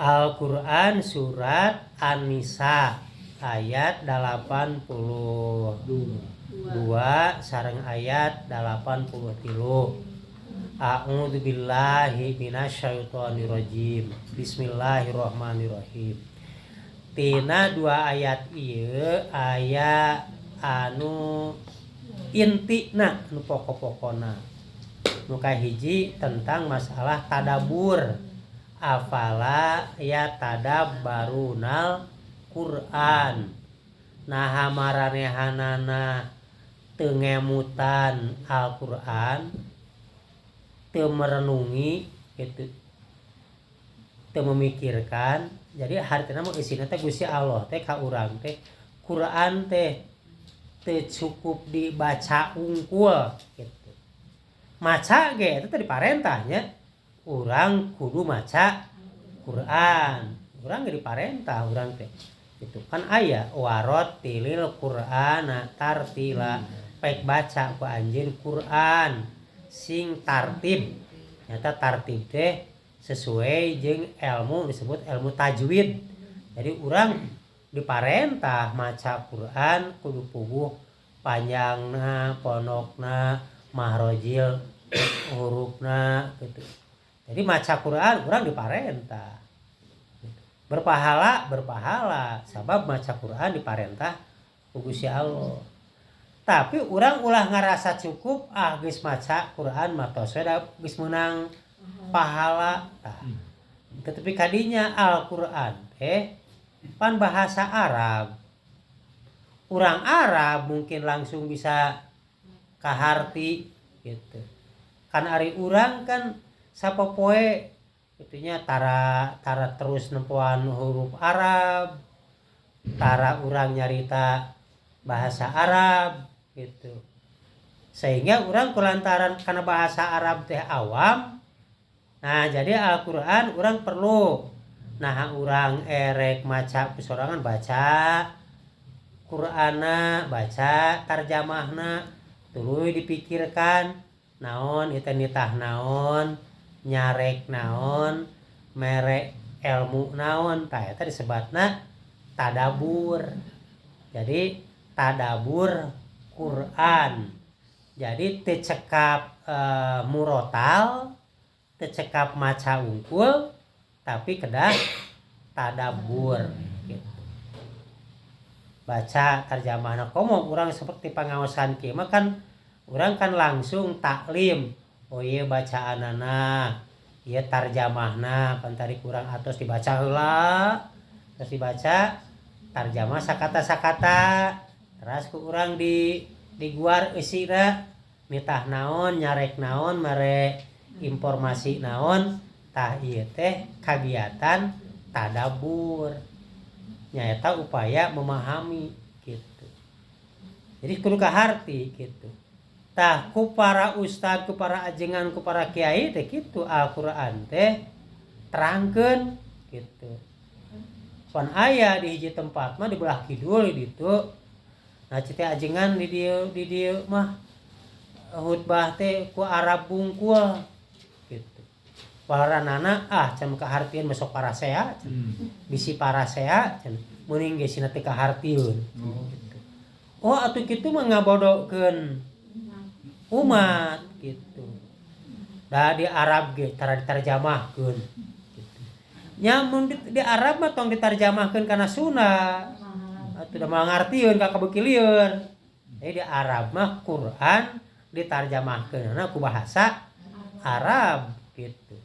Al-Quran surat An-Nisa ayat 82 sareng ayat 83. A'udzu billahi minasyaitonirrajim. Bismillahirrahmanirrahim. Tina dua ayat ieu aya anu intina, nu pokok-pokona. Nu kahiji tentang masalah tadabur. Afala yatadabbarunal Quran. Naha maranehanana teu ngemutan Al-Qur'an, teu merenungi gitu, teu memikirkan. Jadi hartina mah eusina teh Gusti Allah teh ka urang teh Quran teh teu cukup dibaca ungkul gitu. Maca ge eta teh diparentah nya. Urang kudu maca Quran. Urang ge diparentah urang teh. Gitu kan aya warottilil Qur'ana tartila. Pek baca ku anjeun Quran sing tartib. Nyata tartib teh sesuai jeung ilmu disebut ilmu tajwid. Jadi urang diparentah maca Quran kudu puguh panjangna, pondokna, mahrojil hurufna gitu. Jadi maca Quran urang diparentah. Berpahala, berpahala sabab maca Quran diparentah ku Gusti Allah. Tapi urang ulah ngarasa cukup, ah, geus maca Quran mah tos we da geus meunang pahala. Tah. Tetapi kadinya Al-Qur'an teh pan bahasa Arab. Urang Arab mungkin langsung bisa kaharti gitu. Kan ari urang kan sapopoe itunya tara tara terus nempoan huruf Arab, tara urang nyarita bahasa Arab gitu, sehingga urang kulantaran karena bahasa Arab teh awam. Nah, jadi Al-Quran urang perlu, nah, urang erek maca sorangan, baca Qur'ana, baca tarjamahna, tuluy dipikirkan naon itu, nitah naon, nyarek naon, mere ilmu naon. Tah, eta disebatna tadabur. Jadi tadabur Quran, jadi teu cekap murotal, teu cekap maca ungkul, tapi kedah tadabur gitu. Baca terjemahna, komo urang seperti pangaosan kieu mah kan urang kan langsung taklim, oh iya, bacaanana, ieu tarjamahna. Pan tadi kurang atos dibaca heula, terus dibaca tarjamah sakata-sakata, teras ku urang di diguar eusina nitah naon, nyarek naon, mere informasi naon. Tah, ieu teh kagiatan tadabur, nyaeta upaya memahami gitu. Jadi kudu kaharti gitu. Tah, ku para ustad, ku para ajengan, ku para kiai teh kitu, Al-Qur'an teh terangkeun gitu. Pan aya di hiji tempat mah di belah kidul di ditu. Nah, cite ajengan di dieu mah khutbah teh ku Arab bungkul gitu. Walaranana, ah, can kahartieun, besok parasea bisi parasea cenah, meuning ge sina teu kahartieun gitu. Oh, atuh kitu mah ngabodokeun umat gitu. Da di Arab ge tara diterjemahkeun gitu. Nya mun di Arab mah tong diterjemahkeun kana Sunda. Atuh da moal ngartieun ka kabeuki lieur. Jadi di Arab mah Quran diterjemahkeunna ku bahasa Arab gitu.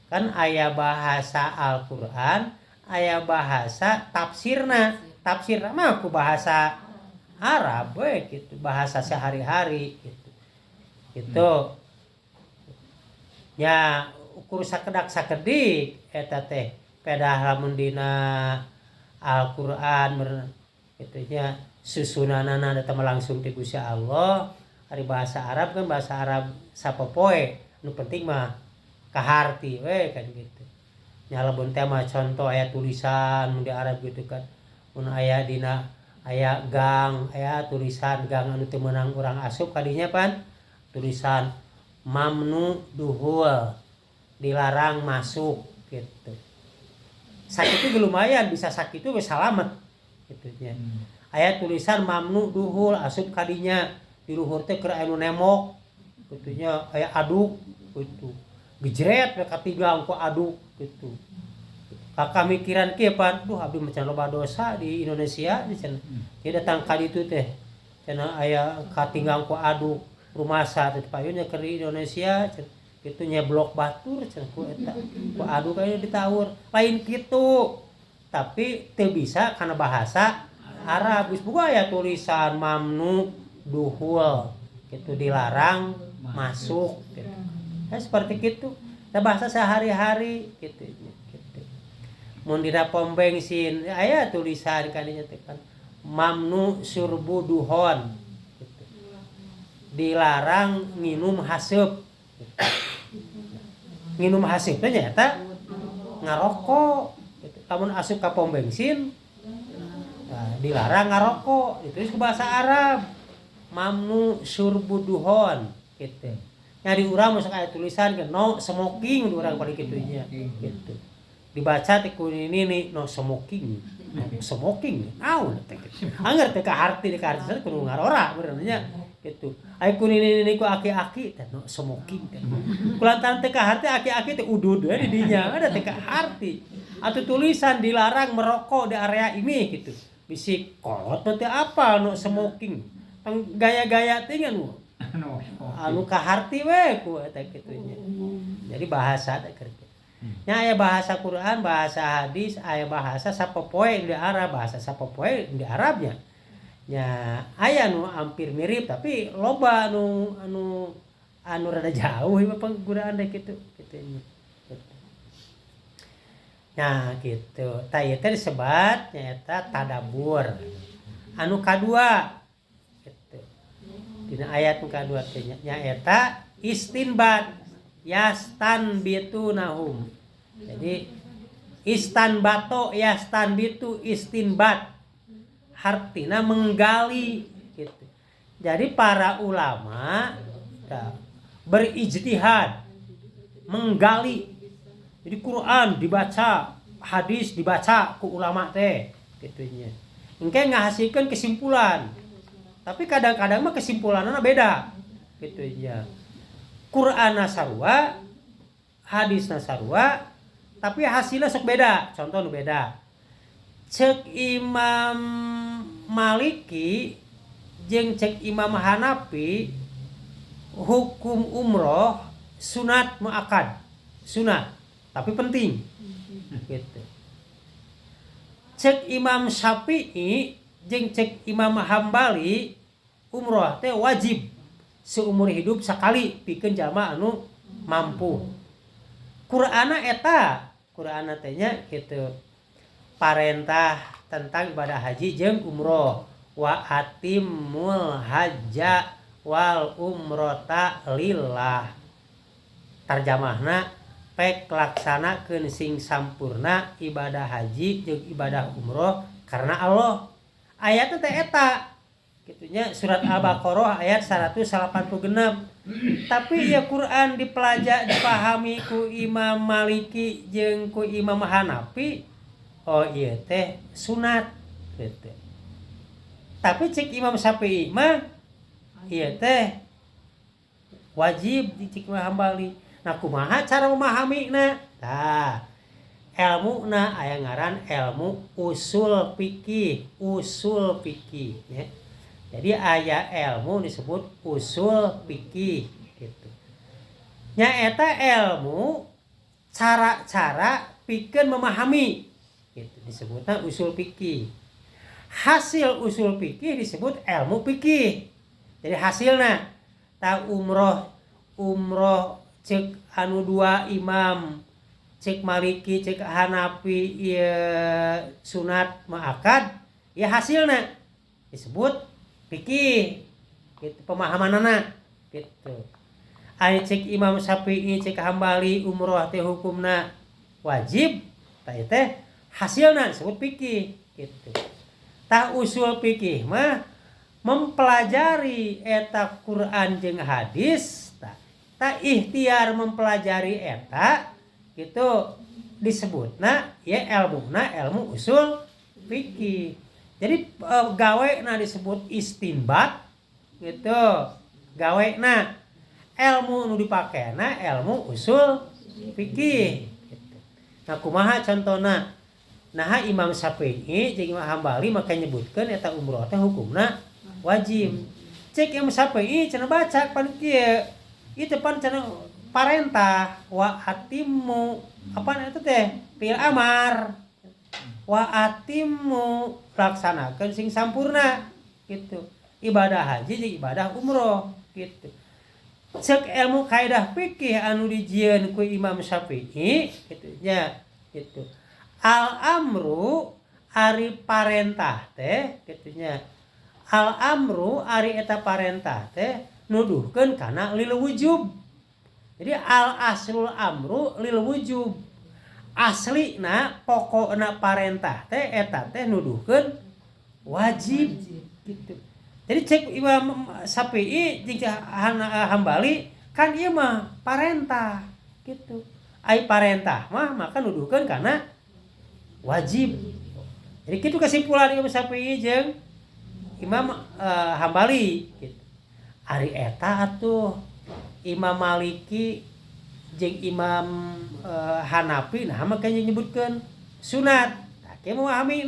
Kan aya bahasa Al-Qur'an, aya bahasa tafsirna. Tafsirna mah ku bahasa Arab we gitu, bahasa sehari-hari gitu. Gitu. Ya ukur sakedak sakedik eta teh pedah lamun dina Al-Qur'an itu nya susunanana eta mah langsung ti Gusti Allah. Ari bahasa Arab kan bahasa Arab sapopoe, nu penting mah kaharti we kan gitu. Nya lamun teh mah contoh aya tulisan mun di Arab gitu kan. Mun aya dina aya gang, aya tulisan gang anu teu meunang urang asup kadinya, pan tulisan mamnu duhul, dilarang masuk gitu. Sakitu ge lumayan, bisa sakitu we salamet kitu nya. Aya tulisan mamnu duhul, asup kadinya di luhur teh keur aya nu nembok kitu nya, aya aduk kitu. Gejret we katigang ku aduk kitu. Kakak mikiran kieu pan, duh abdi mah can loba dosa di Indonesia cenah. Ieu datang ka ditu teh cenah aya katinggang ku aduk rumasa teh payun keur di Indonesia cenah. Kitu nyeblok batur cenah ku eta ku aduk aya ditawur. Lain kitu. Tapi teu bisa kana bahasa Arab. Geus boga aya tulisan mamnu duhul gitu, dilarang masuk gitu. Nah, seperti gitu. Nah, bahasa sehari-hari gitu gitu. Mun dina pom bensin aya tulisan kadinya teh kan mamnu syurbu duhon gitu. Dilarang nginum haseup. Gitu. Nginum haseup teh nyaeta ngarokok gitu. Lamun asup ka pom bensin nah, dilarang ngarokok, ditulis ke bahasa Arab mamnu syurbu duhon gitu. Nya di urang masuk aya tulisan ke no smoking di urang paling kitu nya gitu. Dibaca teh ku ini nih no smoking. No smoking naon teh kitu. Angger teh kaharti di kaharti kudu ngarora beureuh nya gitu. Aya ku nini ku aki-aki teh no smoking teh. Kulantaran teh kaharti aki-aki teh udud we di dinya ada teh kaharti. Atau tulisan dilarang merokok di area ini gitu. Bisi kolot teh apa no smoking. Tang gaya-gaya teh anu anu kaharti we ku eta kitu nya. Jadi bahasa teh keur. Nya aya bahasa Quran, bahasa hadis, aya bahasa sapopoe di Arab, bahasa sapopoe di Arabnya. Nya aya nu hampir mirip tapi loba anu anu anu rada jauh ieu penggunaan teh kitu kitu nya. Gitu. Nah gitu. Tah ieu teh disebat nyaeta tadabur. Anu kadua gitu. Dina ayat nu kadua teh nyaeta istinbat, yastanbitunahum. Jadi istanbato yastanbitu istinbat artinya menggali gitu. Jadi para ulama berijtihad menggali. Jadi Quran dibaca, hadis dibaca ku ulama teh gitu nya. Engke ngahasilkeun kesimpulan. Tapi kadang-kadang mah kesimpulanna beda gitu nya. Quran sarua, hadis sarua, tapi hasilnya sok beda. Contoh nu beda. Cek Imam Maliki jeung cek Imam Hanafi hukum umroh sunat muakkad. Sunat, tapi penting. Gitu. Cek Imam Syafi'i jeung cek Imam Hambali umroh teh wajib seumur hidup sekali pikeun jalma anu mampu. Qur'ana eta, Qur'ana teh nya gitu. Parentah tentang ibadah haji jeung umroh. Wa atimmul hajja wal umrota lillah. Tarjamahna pek laksanakeun sing sampurna ibadah haji jeung ibadah umroh karena Allah. Ayatna teh eta. Gitunya surat Al-Baqarah ayat 186. Tapi ya Quran dipelajari dipahami ku Imam Maliki jeung ku Imam Hanafi, oh iya teh sunat gitu. Tapi cek Imam Syafi'i mah iya teh wajib di cek Imam Hambali. Nah kumaha cara memahami na? Tah ilmu na aya ngaran ilmu usul fikih, usul fikih ya. Jadi aya ilmu disebut usul fikih gitu. Nyaeta ilmu cara-cara pikeun memahami gitu disebutna usul fikih. Hasil usul fikih disebut ilmu fikih. Jadi hasilna ta umroh umroh cek anu dua imam cek Maliki cek Hanafi ieu sunat muakkad ya hasilna disebut fikih gitu pemahamanana gitu. Ari cek Imam Syafi'i cek Hambali umroh teh hukumna wajib tah teh hasilna disebut fikih gitu. Tah usul fikih mah mempelajari eta Quran jeung hadis tah, tah ikhtiar mempelajari eta gitu. Disebutna ya ilmuna ilmu usul fikih. Jadi gawe na disebut istinbat gitu. Gawe na ilmu nu dipakena ilmu usul fikih gitu. Nah, kumaha contona? Nah, Imam Syafi'i jeung Imam Hambali maka nyebutkeun eta umroh teh hukumna wajib. Cek Imam Syafi'i cenah, baca pan kieu. Itu pan cenah parentah, wa atimmu, apa itu teh fi'il amar, wa atimmu, laksanakeun sing sampurna gitu ibadah haji jeung ibadah umroh gitu. Cek ilmu kaidah fikih anu dijieun ku Imam Syafi'i gitu nya gitu, al amru ari parentah teh gitu nya, al amru ari eta parentah teh nuduhkeun kana lil wujub. Jadi al aslul amru lil wujub, aslina pokokna parentah teh eta teh nuduhkeun wajib gitu. Jadi cek Imam Syafi'i jeung Hambali kan ieu mah parentah gitu, ai parentah mah maka nuduhkeun kana wajib. Jadi kitu kesimpulan Imam Syafi'i jeung Imam Hambali gitu. Ari eta atuh Imam Maliki jeung Imam Hanafi, nah makanya nyebutkeun sunat. Tah, kieu memahami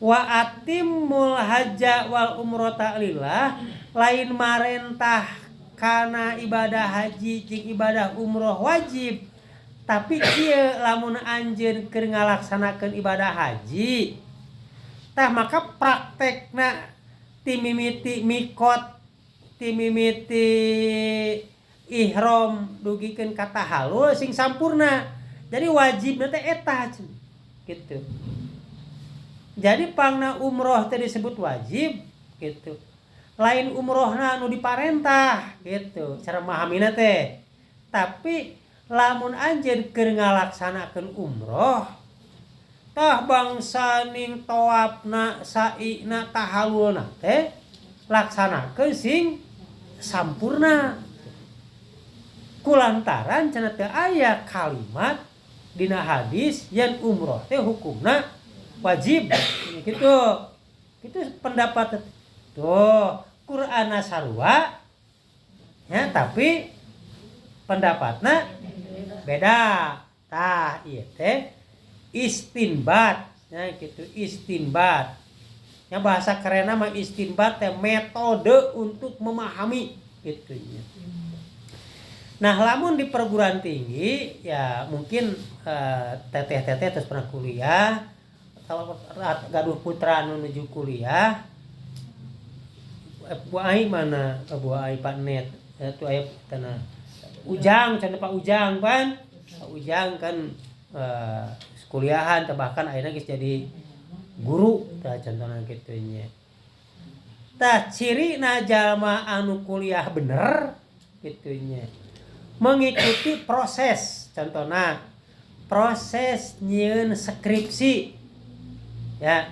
wa atimmul hajja wal umrata lillah lain marentah kana ibadah haji jeung ibadah umroh wajib, tapi kieu, lamun anjeun keur ngalaksanakeun ibadah haji tah maka praktekna ti mimiti mikot, ti mimiti ihram dugikeun ka tahalul sing sampurna. Jadi wajibna teh eta gitu. Jadi pangna umroh teh disebut wajib gitu, lain umrohna anu diparentah gitu cara mahamina teh, tapi lamun anjeun keur ngalaksanakeun umroh tah bangsa ning tawafna, sa'ina, tahalulna teh laksanakeun sing sampurna, kulantaran cenah teu aya kalimat dina hadis yen umroh teh hukumna wajib gitu. Itu pendapat tuh, Quran sarua ya, tapi pendapatna beda. Tah, ieu teh istinbat ya gitu. Istinbat yang bahasa kerenna mah istinbat teh metode untuk memahami gitu ya. Nah, lamun di perguruan tinggi ya mungkin teteh-teteh terus pernah kuliah atau gaduh putra anu nuju kuliah. Bu Ai mana? Bu Ai, Pak Net itu aya tanah Ujang cenah, Pak Ujang pan, Pak Ujang kan kuliahan, bahkan akhirnya geus jadi guru tah contohna kitu nya. Tah, ciri jalma anu kuliah bener kitu nya mengikuti proses, contohna proses nyieun skripsi ya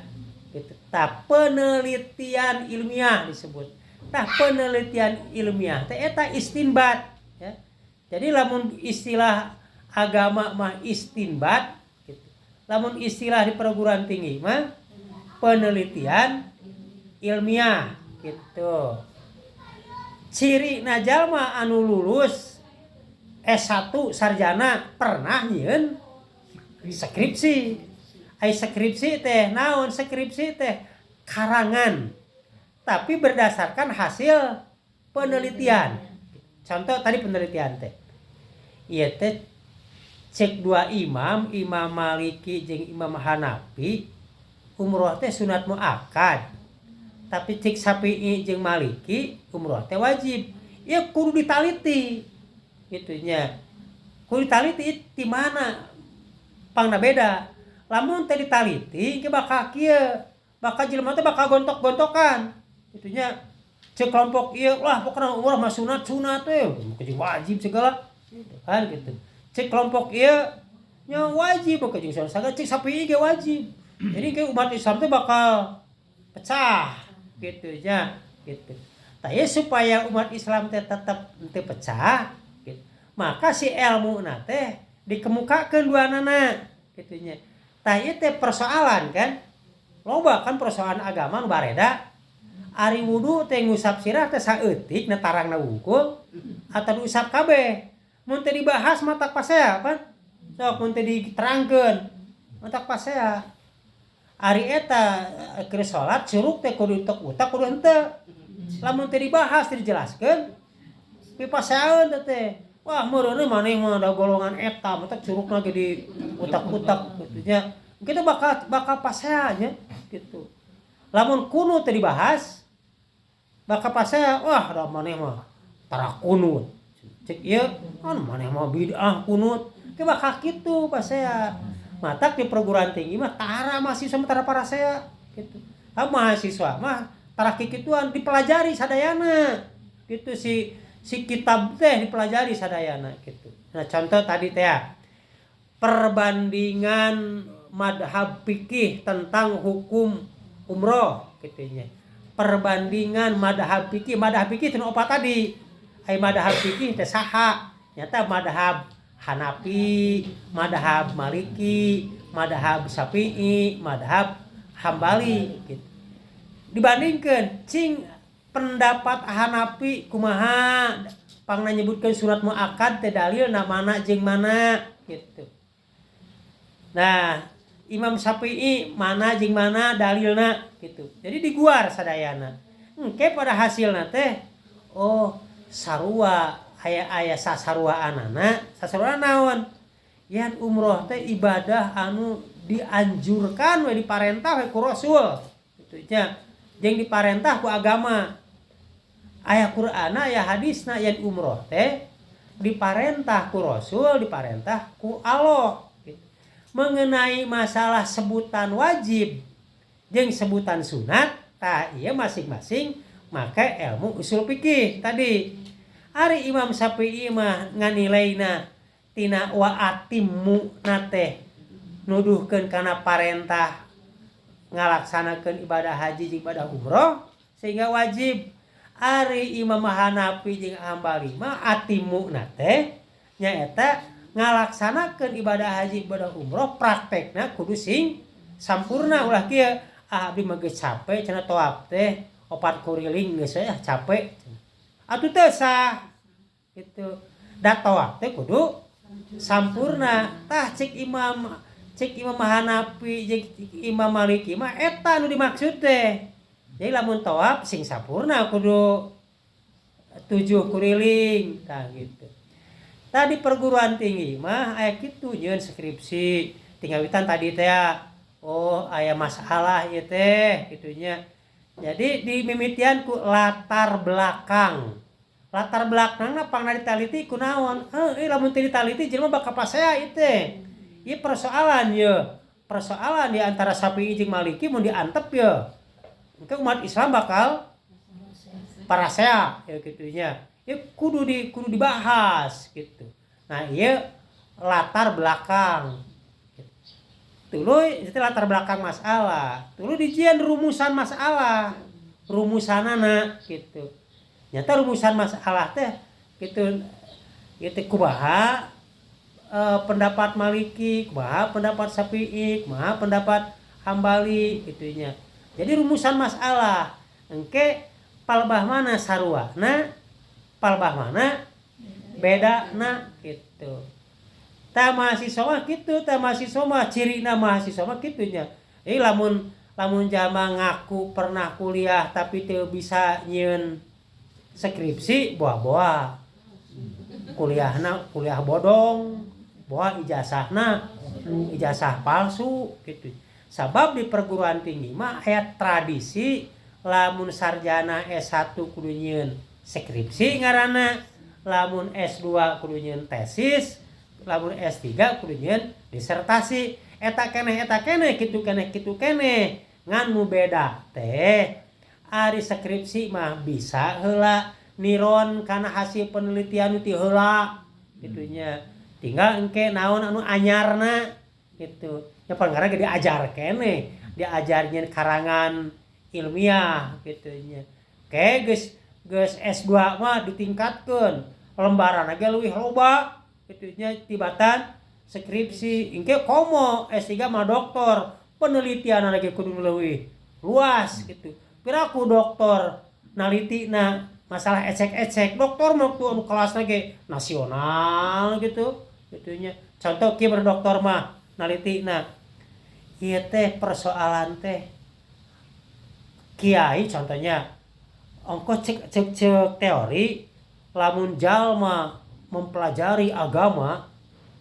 gitu. Tah, penelitian ilmiah disebut. Tah, penelitian ilmiah teh eta istinbat ya. Jadi lamun istilah agama mah istinbat gitu, lamun istilah di perguruan tinggi mah penelitian ilmiah gitu. Ciri jalma anu lulus S1 sarjana pernah nyieun skripsi. Ai skripsi teh naon? Skripsi teh karangan tapi berdasarkan hasil penelitian. Contoh tadi penelitian teh ieu teh cek dua imam, Imam Maliki jeung Imam Hanafi, umroh teh sunat muakkad, tapi cek Syafi'i jeung Maliki umroh teh wajib. Ieu kudu ditaliti gitu nya, kudu ditaliti di mana pangna beda. Lamun teh ditaliti ke bakal kieu, bakal jelema teh bakal gontok-gontokan gitu nya. Cek kelompok ieu lah, pokokna umroh mah sunat, sunat teh jeung wajib segala kan gitu. Cek kelompok ieu nya wajib pokoknya jeung sagala, cek Syafi'i ge wajib. Jadi ke umat Islam teh bakal pecah gitu nya gitu. Tah, supaya umat Islam teh tetap teu pecah gitu, maka si ilmu teh Dikemukakeun duanana kitu nya. Tah, ieu teh persoalan kan. Loba kan persoalan agama nu bareda. Ari wudu teh ngusap sirah teh saeutik na tarangna wungkul atau diusap kabeh. Mun teu dibahas matak pasea pan. Sok mun teu diterangkeun matak pasea. Ari eta keur salat curuk teh kudu utak-utak kudu henteu. Lamun teu dibahas, teu dijelaskeun, pipaseaeun teh teh. Wah, meureunna maneh mah da golongan eta, matak curukna ge di utak-utak kitu nya. Kita bakal bakal pasea nya gitu. Lamun kunut teu dibahas bakal pasea, wah, da maneh mah tara kunut. Cek ieu, anu maneh mah bid'ah kunut. Ke bakal kitu pasea. Matak di perguruan tinggi mah tara mahasiswa mah tara parasea gitu. Ah, mahasiswa mah tara kikituan, dipelajari sadayana. Gitu, si si kitab teh dipelajari sadayana gitu. Nah, contoh tadi teh ya, perbandingan madhab fikih tentang hukum umroh gitu nya. Perbandingan madhab fikih itu opat tadi. Ai madhab fikih teh saha? Nyata madhab Hanafi, madhab Maliki, madhab Syafi'i, madhab Hambali gitu. Dibandingkan cing pendapat Hanafi kumaha pangna nyebutkeun sunat muakkad teh dalilna mana jeung mana gitu. Nah, Imam Syafi'i mana jeung mana dalilna gitu. Jadi diguar sadayana. Engke pada hasilna teh, oh, sarua, aya aya sasaruaanana. Sasaruaan naon? Yan umroh teh ibadah anu dianjurkan we, diparentah we ku Rasul gitu nya, jeung diparentah ku agama. Aya Qur'ana, aya hadisna yen umroh teh diparentah ku Rasul, diparentah ku Allah gitu. Mengenai masalah sebutan wajib jeung sebutan sunat, tah ieu masing-masing make ilmu usul fikih tadi. Ari Imam Syafi'i mah nganilaina tina wa atimmu na teh nuduhkeun kana parentah ngalaksanakeun ibadah haji jeung ibadah umroh sehingga wajib. Ari Imam Hanafi jeung Hambali mah atimmu na teh nyaeta ngalaksanakeun ibadah haji, ibadah umroh, praktekna kudu sing sampurna, ulah kieu, "Ah, abdi mah geus capek," cenah, "tawaf teh opat kuriling geus we, ah, capek." Atuh teu sah gitu da tawaf teh kudu sampurna. Tah, cek Imam Hanafi jeung Imam Maliki mah eta nu dimaksud teh. Jadi lamun tawaf sing sampurna kudu tujuh kuriling, tah gitu. Tadi perguruan tinggi mah aya kitu, nyieun skripsi tinggal witan tadi teh, oh, aya masalah ieu teh kitunya. Jadi dimimitian ku latar belakang. Latar belakangna pangna ditaliti kunaon? Heuh, lamun teu ditaliti jelema bakal pasea ieu teh. Ieu persoalan ye. Persoalan di antara Syafi'i jeung Maliki mun diantep ye. Engke umat Islam bakal parasea ya kitu nya. Ieu kudu dibahas gitu. Nah, ieu latar belakang. Tuluy itu latar belakang masalah. Tuluy dijieun rumusan masalah. Rumusanana gitu. Nyata rumusan masalah teh gitu gitu, kumaha pendapat Maliki, kumaha pendapat Syafi'i, kumaha pendapat Hambali gitu nya. Jadi rumusan masalah engke palebah mana saruana, palebah mana bedana gitu. Tah, mahasiswa mah kitu, tah mahasiswa mah cirina mahasiswa mah kitu nya. Jadi lamun lamun jalma ngaku pernah kuliah tapi teu bisa nyieun skripsi, boa-boa kuliahna kuliah bodong, boa ijazahna ijazah palsu gitu. Sabab di perguruan tinggi mah aya tradisi lamun sarjana S1 kudu nyieun skripsi ngaranna, lamun S2 kudu nyieun tesis, lamun S3 kudu nyieun disertasi. Eta keneh, eta keneh, kitu keneh, kitu keneh. Ngan nu beda teh ari skripsi mah bisa heula niron kana hasil penelitian nu ti heula kitu nya. Tinggal engke naon anu anyarna gitu. Ya pangarana ge diajar keneh, diajar nyieun karangan ilmiah gitu nya. Ke geus geus S2 mah ditingkatkeun, lembaran ge leuwih loba kitu nya tibatan. Skripsi. Engke komo S3 mah doktor, penelitian lagi kudu leuwih luas gitu. Piraku doktor nalitina masalah ecek-ecek, doktor mah tuh anu kelasna ge nasional gitu gitunya. Contoh kieu, doktor mah nalitina ieu teh persoalan teh kiai, contohnya ongko cek cek cek teori lamun jalma mempelajari agama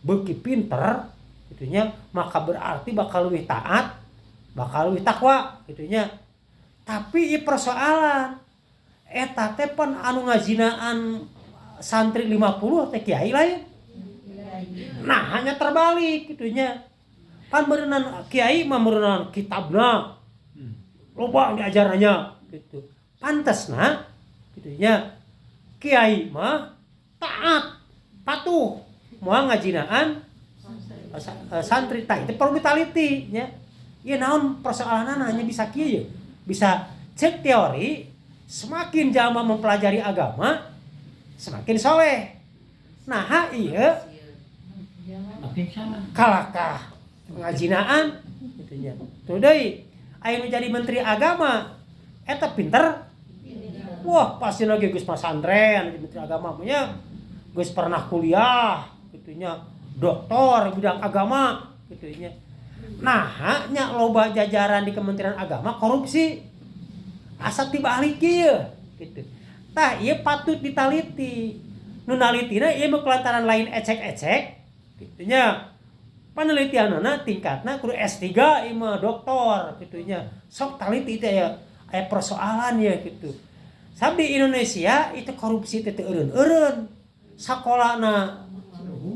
beuki pinter gitunya, maka berarti bakal lebih taat, bakal lebih takwa gitunya. Tapi ieu persoalan eta teh pan anu ngazinaan santri 50 teh kiai lain? Nah, hanya terbalik gitunya. Pan berenang kiai mah meureunan kitabna loba diajarannya gitu, pantasna gitunya kiai mah taat patuh, moal ngajinaan santri. Tah, itu perlu ditaliti nya. Ieu naon persoalanna hanya bisa kieu ya, bisa cek teori semakin jalma mempelajari agama semakin soleh. Nah, iya. Makin salah. Kalakah ngajinaan gitu nya. Tuh deui, aya nu jadi menteri agama eta pinter, wah, pasti lagi geus masantren. Jadi menteri agama punya geus pernah kuliah gitu nya, doktor bidang agama gitu nya. Nah, nya loba jajaran di Kementerian Agama korupsi, asa tibalik ieu gitu. Tah, ieu patut ditaliti. Nu nalitina ieu mah kulantaran lain ecek-ecek gitu nya, penelitianana tingkatna kudu S3 ieu mah, doktor gitu nya. Sok taliti teh ya, aya persoalan ya gitu. Sabab di Indonesia itu korupsi teh teu eureun-eureun, sakolana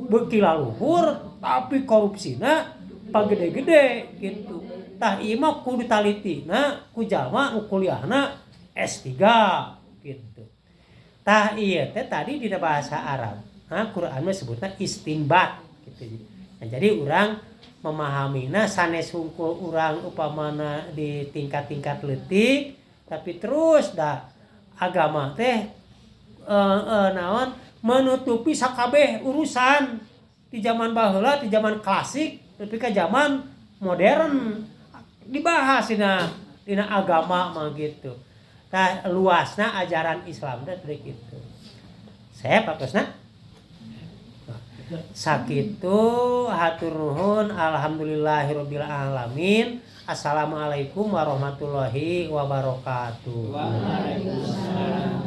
beuki laluhur tapi korupsina pagede-gede gitu. Tah, ieu mah kudu talitina ku jalma nu kuliahna S3 gitu. Tah, ieu teh tadi dina bahasa Arab, nah, Quran mah sebutna istinbat gitu. Nah, jadi urang memahamina sanes hungkul urang upamana di tingkat-tingkat leutik, tapi terus dah agama teh naon menutupi sakabeh urusan di zaman baheula, di zaman klasik tapi ke zaman modern dibahas dina agama mah gitu. Tah, luasna ajaran Islam teh gitu. Saya patosna sakitu, hatur nuhun, alhamdulillahirabbil alamin. Assalamualaikum warahmatullahi wabarakatuh. Waalaikumsalam.